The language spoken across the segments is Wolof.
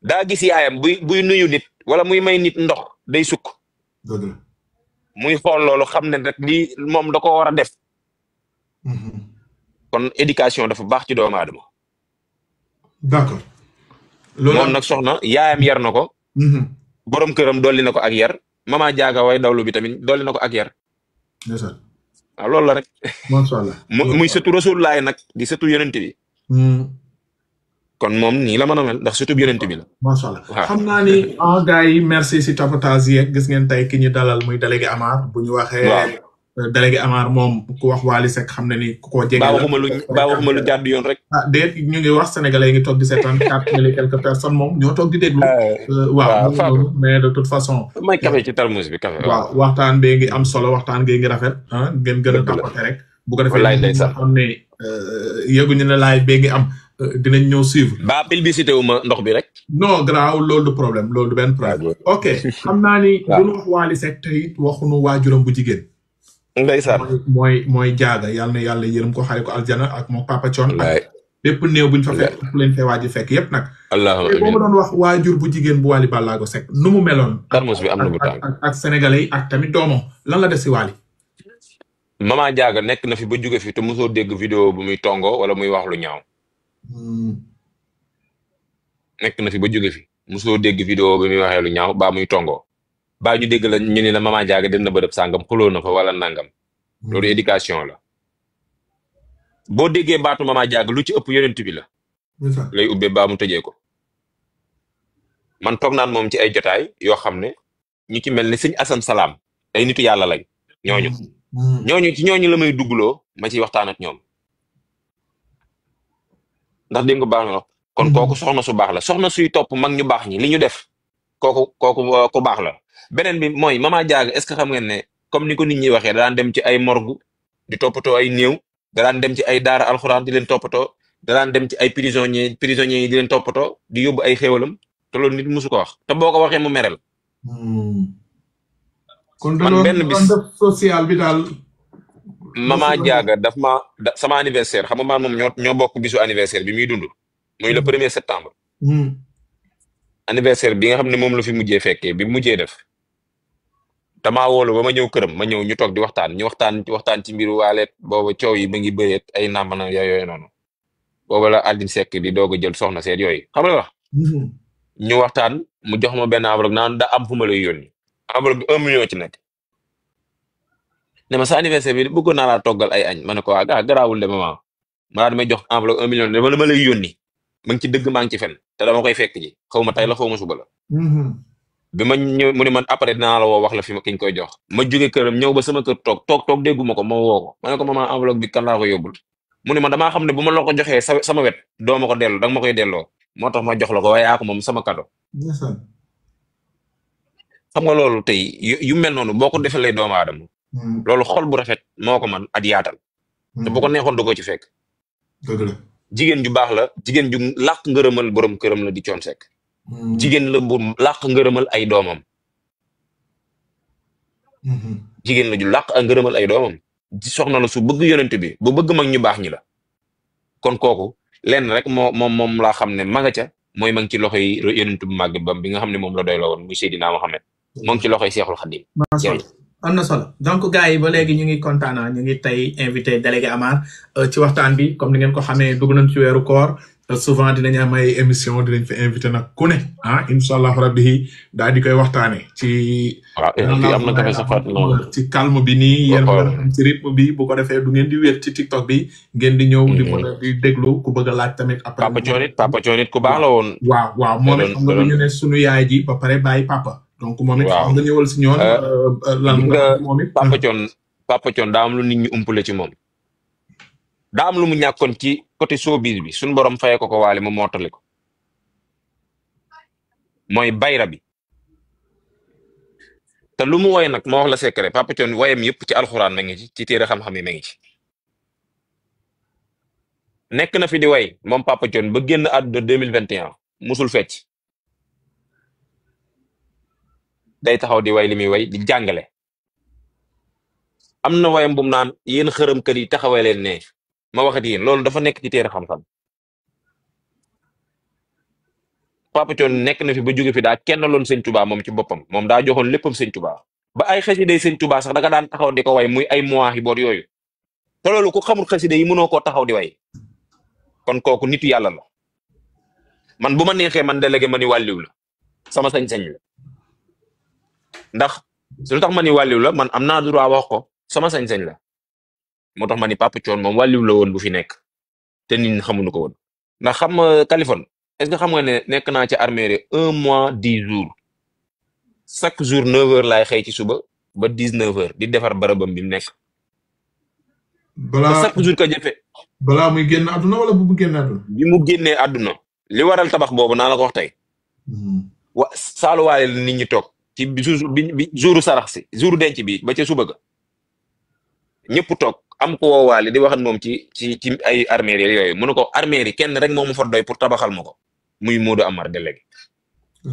daa gis yaayam buy nuyu nit wala muy may nit ndox day sukk dëgg la. muy xool loolu xam ne rek lii moom da ko war a def kon éducation dafa baax ci doomu aadama d'accord. loolu moom nag soxna yaayam yar na ko borom këram dolli na ko ak yar mama jaaga way dawlu bi tamit dolli na ko ak yar ndeysaan. waaw loolu la rek macha allah. muy sëtu Rasulullaay nag di sëtu yonent bi kon moom nii la mën a mel ndax sëtu yonent bi la macha allah. waaw xam naa ni gars yi merci si tapotage yeeg gis ngeen tey ki ñu dalal muy délégué Amar bu ñu waxee. waaw délégué Amar moom ku wax Wally Seck xam ne ni ku ko jege la. baa waxuma lu jàdd yoon rek déet ñu ngi wax sénégalais yi ngi toog di seetaan 4 000 et quelques personnes moom ñoo toog di déglu. waaw mais de toute façon. may café ci tarmus bi café waaw waxtaan bee ngi am solo waxtaan bee ngi rafet ngeen gën a tapoté rek. bu ko defee wallaay ndeysaan xam ne yëguñu ne laay bee ngi am dinañ ñëw suivre. ba publicité wu ma ndox bi rek. non graaw loolu du problème loolu du benn problème. ok xam naa ni. bu ñu wax Wally Seck tey waxuñu waajuram bu jigéen. ndeysaan mooy jaaga yàlla na yàlla yërëm ko xare ko aljana ak moom Papa Thione ak bépp néew buñ fa fekk leen fee waaji fekk yépp nag. allahumma amiin boo ma doon wax waajur bu jigéen bu Wally Ballago Seck nu mu meloon. tarmus bi am na bu tàng ak sénégalais yi ak tamit doomam lan la def si Wally. mama jaaga nekk na fi ba jóge fi te mosoo dégg vidéo bu muy tongo wala muy wax lu ñaaw. nekk na fi ba jóge fi mosoo dégg vidéo bi muy waxee lu ñaaw baa muy tongo baa ñu dégg la ñu ne la mama jaaga dem na bërëb sàngam xuloo na fa wala nangam loolu éducation la boo déggee baatu mama jaaga lu ci ëpp yonent bi la lay ubbee baa mu tëjee ko man toog naan moom ci ay jotaay yoo xam ne ñu ci mel ni sëñ Asan Salaam ay nitu yàlla lañ ñooñu ci ñooñu la may duggloo ma ciy waxtaan ak ñoom ndax dégg nga baax na kon kooku soxna su baax la soxna suy topp mag ñu baax ñi li ñu def kooku ku baax la beneen bi mooy mama jaaga est-ce que xam ngeen ne comme ni ko nit ñi waxee daan dem ci ay morgue di toppatoo ay néew daan dem ci ay daara alxuraan di leen toppatoo daan dem ci ay prisonniers yi di leen toppatoo di yóbbu ay xéewalam te loolu nit musu ko wax te boo ko waxee mu merel kon man benn bis def social bi daal. mama jaaga daf ma sama anniversaire xam nga man moom ñoo bokk bisu anniversaire bi muy dund muy le 1er septembre anniversaire bi nga xam ne moom la fi mujjee fekkee bi mujjee def damaa woolu ba ma ñëw këram ma ñëw ñu toog di waxtaan ci mbiru waaleet booba coow yi ba ngi bëreet ay nàmbana yooyu noonu booba la Aldine Seck di doog a jël soxna seet yooyu xam nga wax ñu waxtaan mu jox ma benn enveloppe naan da am fu ma lay yónni enveloppe bi 1 million ci nekk ne ma sa anniversaire bi bëggoon naa laa toggal ay añ ma ne ko garaawul de maman ma daal may jox enveloppe 1 million dama la ma lay yónni ma ngi ci dëgg maa ngi ci fen te dama koy fekk ji xaw ma tey la xaw ma suba la bi ma ñëw mu ne man après dinaa la woo wax la fi kiñ koy jox ma jóge këram ñëw ba sama kër toog dégguma ko ma woo ko ma ne ko maman enveloppe bi kan laa ko yóbbul mu ne ma damaa xam ne bu ma la ko joxee sama wet doo ma ko delloo danga ma koy delloo moo tax ma jox la ko waaye yaa ko moom sama cadeau xam nga loolu tey yu mel noonu boo ko defalee doomu aadama loolu xol bu rafet moo ko man at yaatal te bu ko neexoon du ko ci fekk dëgg la jigéen ju baax la jigéen ju làq ngërëmal borom këram la di Thione Seck jigéen la bu làq ngërëmal ay doomam jigéen la ju làq ak ngërëmal ay doomam soxna la su bëgg yonent bi bu bëgg mag ñu baax ñi la kon kooku lenn rek moom laa xam ne ma nga ca mooy ma ngi ci loxoy yonent bu màgg bam bi nga xam ne moom la doy la woon muy Seydina Mohamed moo ngi ci loxoy Seexul Xadim am na solo donc gars yi ba léegi ñu ngi kontaan ñu ngi tey invité délégué Amar ci waxtaan bi comme ni ngeen ko xamee dugg nañ ci weeru koor souvent dinañ am ay émission dinañ fi invité nag ku ne incha allah rabbi daal di koy waxtaanee ci. waaw am na café sax ci calme bi nii yéen am ci rythme bi bu ko defee du ngeen di wéet ci TikTok bi ngeen di ñëw di mën a di déglu ku bëgg a laaj tamit. après Papa Thione it ku baax la woon. waaw moom it xam nga ñu ne sunu yaay ji ba pare bàyyi papa. donc moom it xam nga ñëwal si ñoon lan nga moom it Papa Thione daa am lu nit ñi umpule ci moom daa am lu mu ñàkkoon ci côté showbiz bi suñu borom fayee ko waale mu mottali ko mooy bayra bi te lu mu woy nag ma wax la secret Papa Thione woyam yëpp ci alxuraan ma ngi ci téere xam-xam yi ma ngi ci nekk na fi di way moom Papa Thione ba génn àdduna 2021 musul fecc day taxaw di way li muy way di jàngale am na wayam bu mu naan yéen xërëmkat yi taxawee leen ne ma waxat yéen loolu dafa nekk ci téere xam-xam Papa Thione nekk na fi ba jóge fi daa kenn loon sëñ Touba moom ci boppam moom daa joxoon léppam sëñ Touba ba ay xasida yi sëñ Touba sax da nga daan taxaw di ko way muy ay mois yi boor yooyu te loolu ku xamul xasida yi mënoo koo taxaw di way kon kooku nitu yàlla la man bu ma neexee man délégué ma ni wàlliw la sama sañ-sañ la ndax su lu tax ma ni wàlliw la man am naa droit wax ko sama sañ-sañ la moo tax ma ni Papa Thione moom wàlliw la woon bu fi nekk te nit ñi xamuñu ko woon ndax xam nga Kaliphone est-ce que xam nga ne nekk naa ci armée 1 mois 10 jours chaque jour 9h laay xëy ci suba ba 19h di defar barabam bi mu nekk. balaa chaque jour ka jëfe balaa muy génn àdduna wala bu mu génn àdduna. bi mu génnee àdduna li waral tabax boobu naa la ko wax tey wa saaluwaale la nit ñi toog ci bi jouru sarax si jouru denc bi ba ca suba ga ñëpp toog am ko woowaale di waxat moom ci ay armée yooyu mu ne ko armée yi kenn rek moo ma fa doy pour tabaxal ma ko muy Modou Amar délégué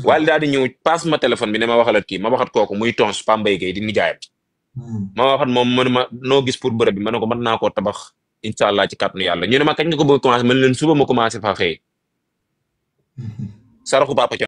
waale daal di ñëw passe ma téléphone bi ne ma waxalat kii ma waxat kooku muy tons Pambay Gueye di nijaayam ma waxat moom mu ne ma noo gis pour bërëb bi ma ne ko mën naa koo tabax incha allah ci kàttanu yàlla ñu ne ma kañ nga ko bëgg commencé man leen suba ma commencé faa xëy saraxu Papa Thione